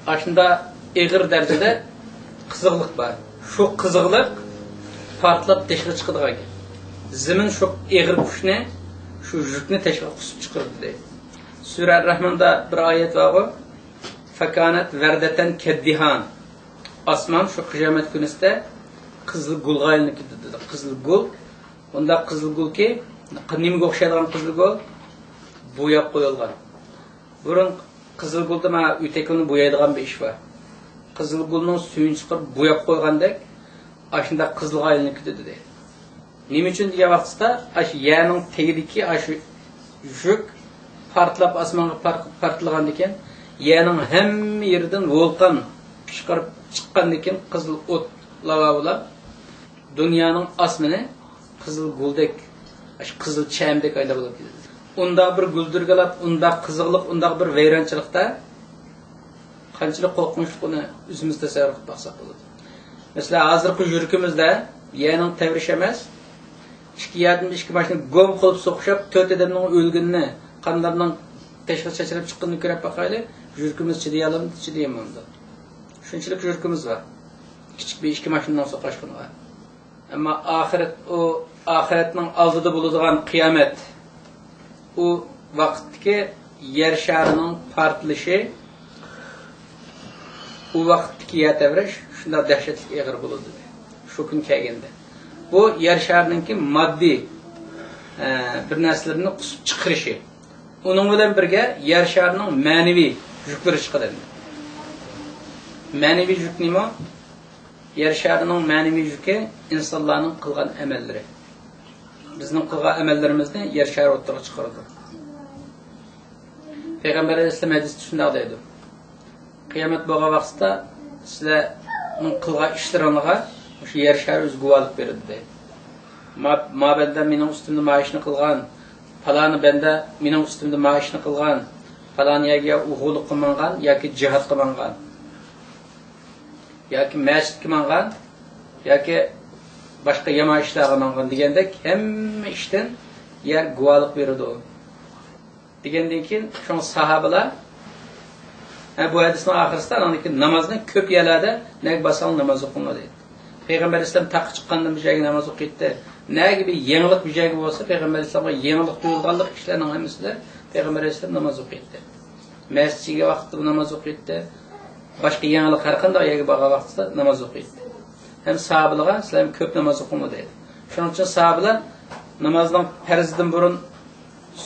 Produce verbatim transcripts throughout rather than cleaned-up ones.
ئاشۇنداق ئېغىر دەرىجىدە قىزىقلىق بار. شۇ قىزىقلىق پارتلاپ تېشىغا چىقىدىغان گەپ. زېمىن شۇ ئېغىر كۈچنى، شۇ يۈكنى تېشىغا قۇسۇپ چىقىرىدۇ دەيدۇ. سۈرە ئەر-رەھماندا بىر ئايەت بارغۇ، فەكانەت ۋەردەتەن كەددىھان. ئاسمان شۇ قىيامەت كۈنىسىدە قىزىل گۈلغا ئايلىنىپ كېتىدۇ. قىزىل گۈل، ئۇنداق قىزىل گۈلكى، نېمىگە ئوخشايدىغان قىزىل گۈل؟ بوياپ قويۇلغان. بۇرۇن قىزىل گۈلدە مانا ئۆتەكلىرىنى بويايدىغان بىر ئىش بار. قىزىل گۈلنىڭ سۈيىنى چىقىرىپ بوياپ قويغاندەك، ئاشۇنداق قىزىلغا ئايلىنىپ كېتىدۇ دەيدۇ. نېمە ئۈچۈن دېگەن ۋاقتىدا، ئاشۇ يەرنىڭ تېگىدىكى ئاشۇ يۈك پارتلاپ، ئاسمانغا پار-، پارتلىغاندىن كېيىن، يەرنىڭ ھەممە يېرىدىن ۋولقان پىشقىرىپ چىققاندىن كېيىن، قىزىل ئوت، لاۋا بولۇپ، دۇنيانىڭ ئاسمىنى قىزىل گۈلدەك، ئاشۇ قىزىل چەمدەك ئايلىنىپ كېتىدۇ. ئۇنداق بىر گۈلدۈرگىلەپ، ئۇنداق قىزىقلىق، ئۇنداق بىر ۋەيرانچىلىقتا قانچىلىك قورقۇنچلۇق، ئۇنى ئۆزىمىز تەسەۋۋۇر قىلىپ باقساق بولىدۇ. مەسىلەن، ھازىرقى يۈرىكىمىزدە يەرنىڭ تەۋرىشى ئەمەس، ئىككى يەردىن ئىككى ماشىنا گوم قىلىپ سوقۇشۇپ، تۆت ئادەمنىڭ ئۆلگىنىنى، قانلىرىنىڭ تېشىغا چاچراپ چىققىنىنى كۆرۈپ باقايلى، يۈرىكىمىز چىدىيالامدۇ؟ چىدىيالمامدۇ؟ شۇنچىلىك يۈرىكىمىز بار. كىچىك بىر ئىككى ماشىنىنىڭ سوقۇشقىنىغا. ئەمما ئاخىرەت، ئۇ ئاخىرەتنىڭ ئالدىدا بولىدىغان قىيامەت، ئۇ ۋاقىتتىكى يەر شارىنىڭ پارتلىشى، ئۇ ۋاقىتتىكى يەر تەۋرەش شۇنداق دەھشەتلىك ئېغىر بولىدۇ، شۇ كۈن كەلگەندە. بۇ يەر شارىنىڭكى ماددىي، ئە، بىر نەرسىلىرىنى قۇسۇپ چىقىرىشى. ئۇنىڭ بىلەن بىرگە يەر شارىنىڭ مەنىۋى يۈكلىرى چىقىدۇ. مەنىۋى يۈك نېمە؟ يەر شارىنىڭ مەنىۋى يۈكى ئىنسانلارنىڭ قىلغان ئەمەللىرى. بىزنىڭ قىلغان ئەمەللىرىمىزنى يەر شارى ئوتتۇرىغا چىقىرىدۇ. پەيغەمبەر ئەلەيھىسسالام ھەدىستە شۇنداق دەيدۇ. قىيامەت بولغان ۋاقتىدا سىلەرنىڭ قىلغان ئىشلىرىڭلارغا مۇشۇ يەر شارى ئۆزى گۇۋاھلىق بېرىدۇ دەيدۇ. ما، ما بەندە مېنىڭ ئۈستۈمدە ما ئىشنى قىلغان، پالانى بەندە مېنىڭ ئۈستۈمدە ما ئىشنى قىلغان، پالان يەرگە ئوغرىلىققا ماڭغان ياكى جىھادقا ماڭغان، ياكى مەسچىتكە ماڭغان، ياكى باشقا يامان ئىشلارغا ماڭغان دېگەندەك ھەممە ئىشتىن يەر گۇۋاھلىق بېرىدۇ. دېگەندىن كېيىن شۇڭا ساھابىلار، ھە، بۇ ھەدىسنىڭ ئاخىرىسىدا ئاندىن كېيىن نامازنى كۆپ يەرلەردە نەگە بارساڭلار ناماز ئوقۇڭلار دەيدۇ. پەيغەمبەر ئەلەيھىسسالام تاغقا چىققاندا بىر جايغا ناماز ئوقۇيتتى. نەگە بىر يېڭىلىق بىر جايغا بولسا، پەيغەمبەر ئەلەيھىسسالامغا يېڭىلىق تۇيۇلغانلىق ئىشلارنىڭ ھەممىسىدە پەيغەمبەر ئەلەيھىسسالام ناماز ئوقۇيتتى. مەسچىتكە ۋاقىتتا ناماز ئوقۇيتتى. باشقا يېڭىلىق ھەر قانداق يەرگە بارغان ۋاقتىدا ناماز ئوقۇيتتى. ھەم ساھابىلارغا سىلەر كۆپ ناماز ئوقۇڭلار دەيدۇ. شۇنىڭ ئۈچۈن ساھابىلار نامازنىڭ پەرزىدىن بۇرۇن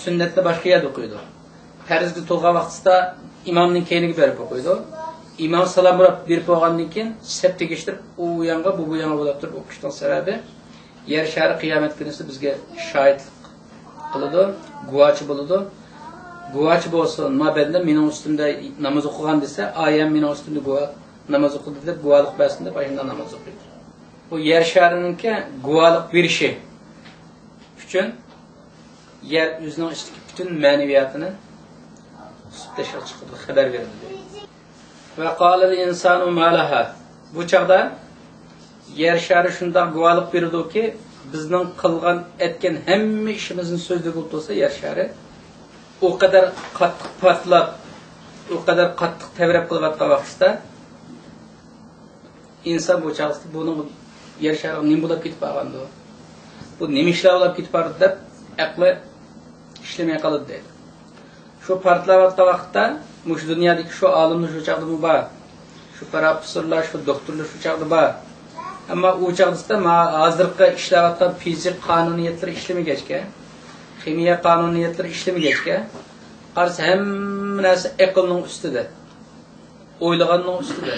سۈننەتنى باشقا يەردە ئوقۇيدۇ. پەرزگە تولغان ۋاقتىدا ئىمامنىڭ كەينىگە بېرىپ ئوقۇيدۇ. ئىمام سالام بېرىپ بولغاندىن كېيىن سەپ تېگىشتۈرۈپ، ئۇ يانغا، بۇ، بۇ يانغا بولاپ تۇرۇپ ئوقۇشنىڭ سەۋەبى، يەر شارى قىيامەت كۈنىسى بىزگە شاھىتلىق قىلىدۇ، گۇۋاچى بولىدۇ. گۇۋاچى بولسۇن، ما بەندە مېنىڭ ئۈستۈمدە ناماز ئوقۇغان دېسە، ئايەم مېنىڭ ئۈستۈمدە گۇۋا-، ناماز ئوقۇدى دەپ گۇۋاھلىق بەرسۇن دەپ ئاشۇنداق ناماز ئوقۇيدۇ. بۇ يەر شارىنىڭكى گۇۋاھلىق بېرىشى ئۈچۈن يەر ئۆزىنىڭ ئىچىدىكى پۈتۈن مەنىۋىياتىنى قۇسۇپ تېشىغا چىقىرىدۇ، خەۋەر بېرىدۇ. ۋە قالەل ئىنسانۇ ما لەھا. بۇ چاغدا يەر شارى شۇنداق گۇۋاھلىق بېرىدۇكى، بىزنىڭ قىلغان، ئەتكەن ھەممە ئىشىمىزنى سۆزلىگىلى تۇرسا يەر شارى، ئۇ قەدەر قاتتىق پارتلاپ، ئۇ قەدەر قاتتىق تەۋرەپ قېلىۋاتقان ۋاقتىدا، ئىنسان بۇ چاغدا بۇنىڭ يەر شارىغا نېمە بولۇپ كېتىپ بارغاندۇ؟ بۇ نېمە ئىشلار بولۇپ كېتىپ بارىدۇ دەپ ئەقلى ئىشلىمەي قالىدۇ دەيدۇ. شۇ پارتلاۋاتقان ۋاقىتتا مۇشۇ دۇنيادىكى شۇ ئالىملار شۇ چاغدىمۇ بار. شۇ پروفېسسورلار، شۇ دوكتورلار شۇ چاغدا بار. ئەمما ئۇ چاغدا ما ھازىرقى ئىشلەۋاتقان فىزىك قانۇنىيەتلىرى ئىشلىمىگەچكە، خىمىيە قانۇنىيەتلىرى ئىشلىمىگەچكە، قارىسا ھەممە نەرسە ئەقىلنىڭ ئۈستىدە. ئويلىغاننىڭ ئۈستىدە.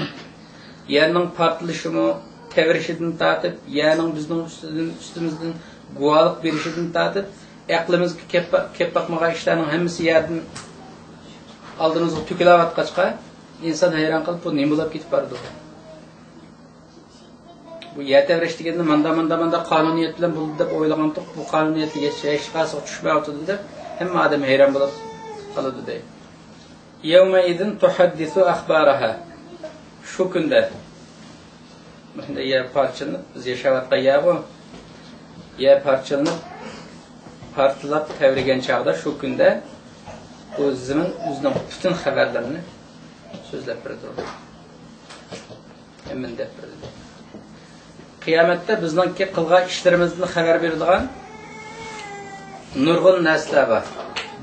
يەرنىڭ پارتلىشىمۇ، تەۋرىشىدىن تارتىپ، يەرنىڭ بىزنىڭ ئۈستىدىن، ئۈستىمىزدىن گۇۋاھلىق بېرىشىدىن تارتىپ، ئەقلىمىزگە كەپ، كەپ باقمىغان ئىشلارنىڭ ھەممىسى يەردىن ئالدىمىزغا تۆكۈلۈۋاتقاچقا، ئىنسان ھەيران قېلىپ، بۇ نېمە بولۇپ كېتىپ بارىدۇ؟ بۇ يەر تەۋرەش دېگەندە ماندا، ماندا، ماندا قانۇنىيەت بىلەن بولىدۇ دەپ ئويلىغانتۇق، بۇ قانۇنىيەتكە ھېچ، ھېچقايسىغا چۈشمەيۋاتىدۇ دەپ ھەممە ئادەم ھەيران بولۇپ قالىدۇ دەيدۇ. يَوْمَئِذٍ تُحَدِّثُ أَخْبَارَهَا. شۇ كۈندە، مۇشۇنداق يەر پارچىلىنىپ، بىز ياشاۋاتقان يەرغۇ، يەر پارچىلىنىپ، پارتلاپ تەۋرىگەن چاغدا، شۇ كۈندە بۇ زېمىن ئۆزىنىڭ پۈتۈن خەۋەرلىرىنى سۆزلەپ بېرىدۇ. ھەممىنى دەپ بېرىدۇ. قىيامەتتە بىزنىڭكى قىلغان ئىشلىرىمىزدىن خەۋەر بېرىدىغان نۇرغۇن نەرسىلەر بار.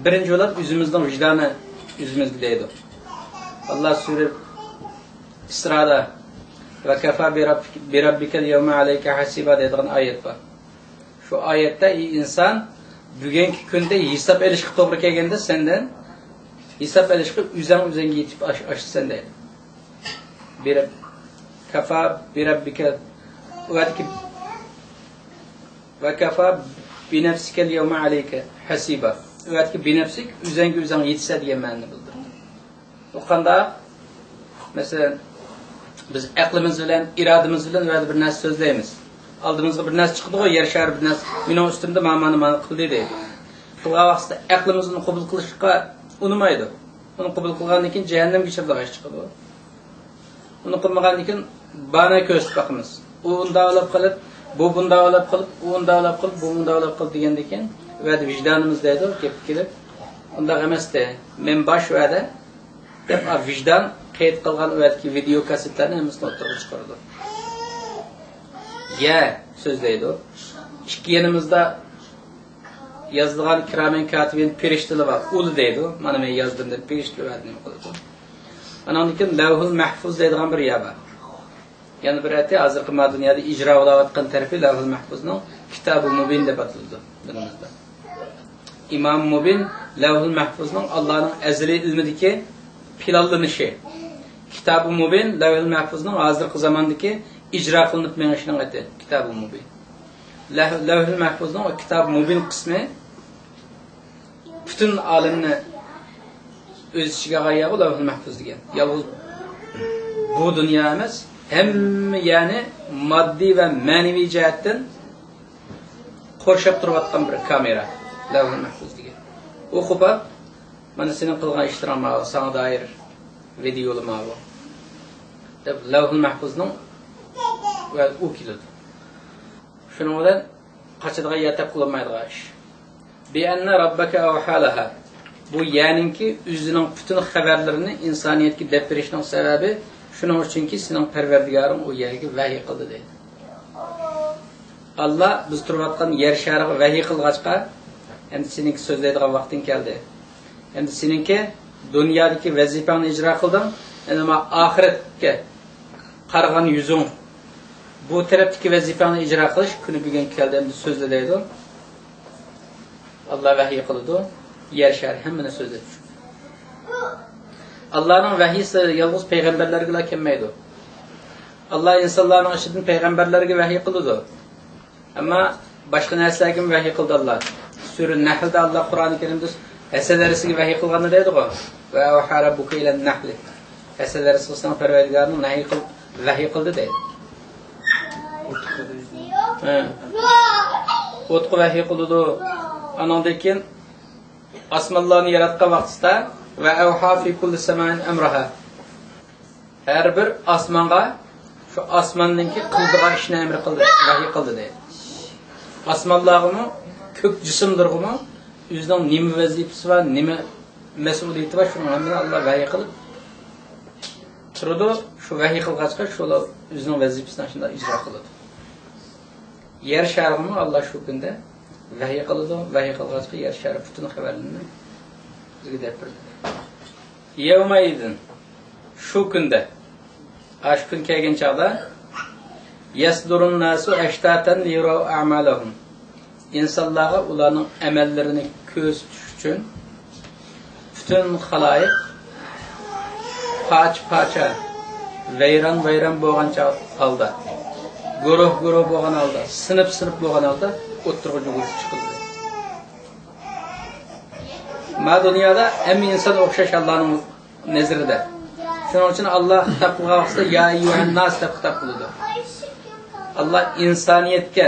بىرىنچى بولۇپ، ئۆزىمىزنىڭ ۋىجدانى ئۆزىمىزگە دەيدۇ. ئاللا سۈرە ئىسرادا، «ۋەكەفا بىرەببىكەل يەۋمە ئەلەيكە ھەسىبا» دەيدىغان ئايەت بار. شۇ ئايەتتە، ئى ئىنسان، بۈگۈنكى كۈندە ھېساب ئېلىشقا توغرا كەلگەندە سەندىن ھېساب ئېلىشقا ئۆزەڭ ئۆزەڭگە يېتىپ ئاش-، ئاشىسەن دەيدۇ. بىرەب-، كەفا بىرەببىكە، ئۇ يەردىكى، ۋەكەفا بىنەفسىكەل يەۋمە ئەلەيكە ھەسىبا. ئۇ يەردىكى بىنەپسىك، ئۆزەڭگە ئۆزەڭ يېتىسەن دېگەن مەنىنى بىلدۈرىدۇ. ئۇ قانداق؟ مەسىلەن، بىز ئەقلىمىز بىلەن، ئىرادىمىز بىلەن بىر نەرسە سۆزلەيمىز. ئالدىمىزغا بىر نەرسە چىقىدىغۇ، يەر شارى بىر نەرسە، مېنىڭ ئۈستۈمدە مانا، مانا، مانا قىلدى دەيدۇ. قىلغان ۋاقتىدا ئەقلىمىز ئۇنى قوبۇل قىلىشقا ئۇنىمايدۇ. ئۇنى قوبۇل قىلغاندىن كېيىن جەھەننەمگە چىقىدىغان ئىش چىقىدۇ. ئۇنى قىلمىغاندىن كېيىن باھانە كۆرسىتىپ باقىمىز. ئۇ ئۇنداق ئولاپ قىلىپ، بۇ بۇنداق ئولاپ قىلىپ، ئۇ ئۇنداق ئولاپ قىلىپ، بۇ مۇنداق ئولاپ قىلىپ دېگەندىن كېيىن، ئۇ يەردە ۋىجدانىمىز دەيدۇ، گەپكە كېلىپ، ئۇنداق ئەمەستى، مەن باش ئۇ يەردە دەپ، ئا، ۋىجدان قەيت قىلغان ئۇ يەردىكى ۋىدېئو كاسسېتلارنى ھەممىسىنى ئوتتۇرىغا چىقىرىدۇ. يە سۆزلەيدۇ. ئىككى يېنىمىزدا يازىدىغان كىرامەن كاتىبىن پېرىشتىلەر بار. ئۇلا دەيدۇ. مانا مەن يازدىم دەپ پېرىشتىلەر نېمە قىلىدۇ. ئاناندىن كېيىن لەۋھۇل مەھفۇز دەيدىغان بىر يەر بار. يەنە بىر ئەتى ھازىرقى ما دۇنيادا ئىجرا بولاۋاتقان تەرىپى لەۋھۇل مەھفۇزنىڭ كىتابۇ مۇبىن دەپ ئاتىلىدۇ دىنىمىزدا. ئىمام مۇبىن لەۋھۇل مەھفۇزنىڭ ئاللانىڭ ئەزەلىي ئىلمىدىكى پىلانلىنىشى. كىتابۇ مۇبىن لەۋھۇل مەھفۇزنىڭ ھازىرقى زاماندىكى ئىجرا قىلىنىپ مېڭىشىنىڭ ئېتى. كىتابۇ مۇبىن. لەۋ-، لەۋھۇل مەھفۇزنىڭ ئۇ كىتابۇ مۇبىن قىسمى پۈتۈن ئالەمنى ئۆز ئىچىگە ئالغان يەرغۇ لەۋھۇل مەھفۇز دېگەن. يالغۇز بۇ دۇنيا ئەمەس، ھەممە يەرنى ماددىي ۋە مەنىۋى جەھەتتىن قورشاپ تۇرۇۋاتقان بىر كامېرا لەۋھۇل مەھفۇز دېگەن. ئوقۇپ، «مانا سېنىڭ قىلغان ئىشلىرىڭ ماۋۇ، ساڭا دائىر ۋىدېئولار ماۋۇ» دەپ لەۋھۇل مەھفۇزنىڭ ۋە ئۇ كېلىدۇ. شۇنىڭ بىلەن قاچىدىغان يەر تاپقىلى بولمايدىغان ئىش. بىئەننە رەببەكە ئەۋھا لەھا. بۇ يەرنىڭكى ئۆزىنىڭ پۈتۈن خەۋەرلىرىنى ئىنسانىيەتكە دەپ بېرىشنىڭ سەۋەبى شۇنىڭ ئۈچۈنكى، سېنىڭ پەرۋەردىگارىڭ ئۇ يەرگە ۋەھىي قىلدى دەيدۇ. ئاللا بىز تۇرۇۋاتقان يەر شارىغا ۋەھىي قىلغاچقا، ئەمدى سېنىڭكى سۆزلەيدىغان ۋاقتىڭ كەلدى. ئەمدى سېنىڭكى دۇنيادىكى ۋەزىپەڭنى ئىجرا قىلدىڭ، ئەمدى مانا ئاخىرەتكە قارىغان يۈزۈڭ، بۇ تەرەپتىكى ۋەزىپەڭنى ئىجرا قىلىش كۈنى بۈگۈن كەلدى، ئەمدى سۆزلە دەيدۇ. ئاللا ۋەھىي قىلىدۇ، يەر شارى ھەممىنى سۆزلەپ چۈشىدۇ. ئاللانىڭ ۋەھىيسى يالغۇز پەيغەمبەرلەرگىلا كەلمەيدۇ. ئاللا ئىنسانلارنىڭ ئىچىدىن پەيغەمبەرلەرگە ۋەھىي قىلىدۇ. ئەمما باشقا نەرسىلەرگىمۇ ۋەھىي قىلدى ئاللا. سۈرە نەھلدە ئاللا قۇرئانى كەرىمدە ھەسەن نەرىسىگە ۋەھىي قىلغاندا دەيدىغۇ، «ۋە ئەۋھا رەببۇكە ئىلەن نەھلى». ھەسەن نەرىسىگە سېنىڭ پەرۋەردىگارىڭ نەھىي قىل-، ۋەھىي قىلدى دەيدۇ. ھە. ئوتقا ۋەھىي قىلىدۇ. ئانىڭدىن كېيىن ئاسمانلارنى ياراتقان ۋاقتىسىدا، «ۋە ئەۋھا فى كۇللى سەمائىن ئەمرەھا». ھەر بىر ئاسمانغا شۇ ئاسماننىڭكى قىلىدىغان ئىشنى ئەمر قىلدى، ۋەھىي قىلدى دەيدۇ. ئاسمانلارغىمۇ، كۆك جىسىملىرىغىمۇ ئۆزىنىڭ نېمە ۋەزىپىسى بار، نېمە مەسئۇلىيىتى بار، شۇنىڭ ھەممىنى ئاللا ۋەھىي قىلىپ تۇرىدۇ. شۇ ۋەھىي قىلغاچقا شۇلار ئۆزىنىڭ ۋەزىپىسىنى شۇنداق ئىجرا قىلىدۇ. يەر شارىغىمۇ ئاللا شۇ كۈندە ۋەھىي قىلىدۇ. ۋەھىي قىلغاچقا يەر شارى پۈتۈن خەۋەرلىرىنى بىزگە دەپ بېرىدۇ. يەۋمەئىزىن، شۇ كۈندە، ئاشۇ كۈن كەلگەن چاغدا، يەسدۇرۇن ناسۇ ئەشتاتەن لىيۇرەۋ ئەمالەھۇم. ئىنسانلارغا ئۇلارنىڭ ئەمەللىرىنى كۆرسىتىش ئۈچۈن پۈتۈن خالايىق پارچە-پارچە، ۋەيران-ۋەيران بولغان چاغ-، ھالدا، گۇرۇھ-گۇرۇھ بولغان ھالدا، سىنىپ-سىنىپ بولغان ھالدا ئوتتۇرىغا يۈگۈرۈپ چىقىلدى. ما دۇنيادا ھەممە ئىنسان ئوخشاش ئاللانىڭ نەزىرىدە. شۇنىڭ ئۈچۈن ئاللا خىتاب قىلغان ۋاقتىدا «يا ئەييۇھەن ناس» دەپ خىتاب قىلىدۇ. ئاللا ئىنسانىيەتكە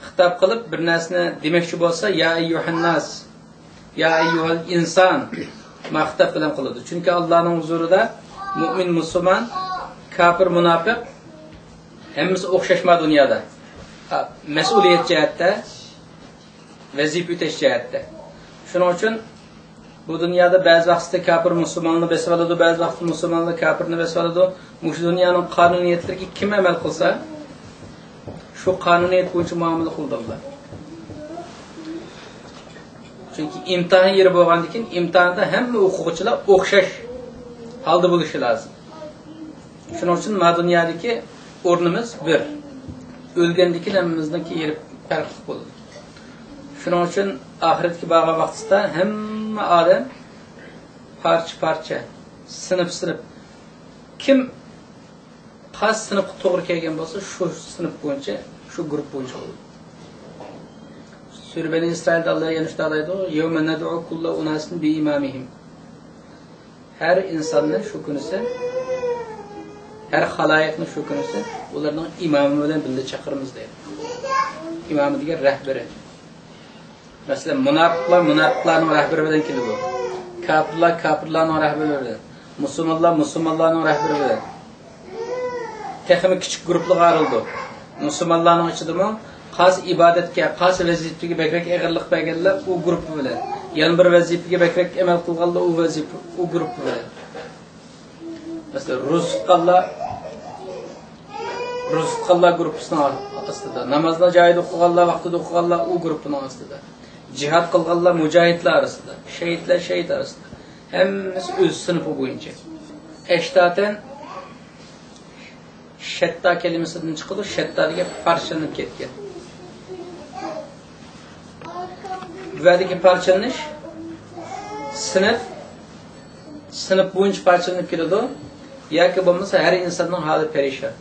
خىتاب قىلىپ بىر نەرسىنى دېمەكچى بولسا، «يا ئەييۇھەن ناس، يا ئەييۇھەل ئىنسان» ما خىتاب بىلەن قىلىدۇ. چۈنكى ئاللانىڭ ھۇزۇرىدا مۇئمىن، مۇسۇلمان، كاپىر، مۇناپىق ھەممىسى ئوخشاش ما دۇنيادا. ھا، مەسئۇلىيەت جەھەتتە، ۋەزىپە ئۆتەش جەھەتتە. شۇنىڭ ئۈچۈن بۇ دۇنيادا بەزى ۋاقىتتا كاپىر مۇسۇلماننى بېسىۋالىدۇ، بەزى ۋاقىتتا مۇسۇلمانلار كاپىرنى بېسىۋالىدۇ. مۇشۇ دۇنيانىڭ قانۇنىيەتلىرىگە كىم ئەمەل قىلسا، شۇ قانۇنىيەت بويىچە مۇئامىلە قىلىدۇ ئۇلار. چۈنكى ئىمتىھان يېرى بولغاندىن كېيىن، ئىمتىھاندا ھەممە ئوقۇغۇچىلار ئوخشاش ھالدا بولۇشى لازىم. شۇنىڭ ئۈچۈن ما دۇنيادىكى ئورنىمىز بىر. ئۆلگەندىن كېيىن ھەممىمىزنىڭكى يېرى پەرقلىق بولىدۇ. شۇنىڭ ئۈچۈن ئاخىرەتكە بارغان ۋاقتىدا ھەممە ئادەم پارچە-پارچە، سىنىپ-سىنىپ، كىم قايسى سىنىپقا توغرا كەلگەن بولسا، شۇ سىنىپ بويىچە، شۇ گۇرۇپپا بويىچە بولىدۇ. سۈرە بەنى ئىسرائىلدا ئاللا يەنە شۇنداق دەيدۇ، يەۋمە نەدئۇ كۇللە ئۇناسىن بىئىمامىھىم. ھەر ئىنساننى شۇ كۈنىسى، ھەر خالايىقنى شۇ كۈنىسى ئۇلارنىڭ ئىمامى بىلەن بىللە چاقىرىمىز دەيدۇ. ئىمامى دېگەن رەھبىرى. مەسىلەن، مۇناپىقلار مۇناپىقلارنىڭ رەھبىرى بىلەن كېلىدۇ. كاپىرلار كاپىرلارنىڭ رەھبىرى بىلەن. مۇسۇلمانلار مۇسۇلمانلارنىڭ رەھبىرى بىلەن. تېخىمۇ كىچىك گۇرۇپپىلارغا ئايرىلىدۇ. مۇسۇلمانلارنىڭ ئىچىدىمۇ خاس ئىبادەتكە، خاس ۋەزىپىگە بەكرەك ئېغىرلىق بەرگەنلەر ئۇ گۇرۇپپا بىلەن. يەنە بىر ۋەزىپىگە بەكرەك ئەمەل قىلغانلار ئۇ ۋەزىپە، ئۇ گۇرۇپپا بىلەن. مەسىلەن، روزا تۇتقانلار، روزا تۇتقانلار گۇرۇپپىسىنىڭ ئاستىدا. نامازنى جايىدا ئوقۇغانلار، ۋاقتىدا ئوقۇغانلار ئۇ گۇرۇپپىنىڭ ئاستىدا. جىھاد قىلغانلار مۇجاھىدلار ئارىسىدا. شېھىتلەر شېھىت ئارىسىدا. ھەممىسى ئۆز سىنىپى بويىچە. ئەشتاتەن شەتتا كەلىمىسىدىن چىقىدۇ، شەتتا دېگەن پارچىلىنىپ كەتكەن. بۇ يەردىكى پارچىلىنىش سىنىپ، سىنىپ بويىچە پارچىلىنىپ كېلىدۇ. ياكى بولمىسا ھەر ئىنساننىڭ ھالى پەرىشان.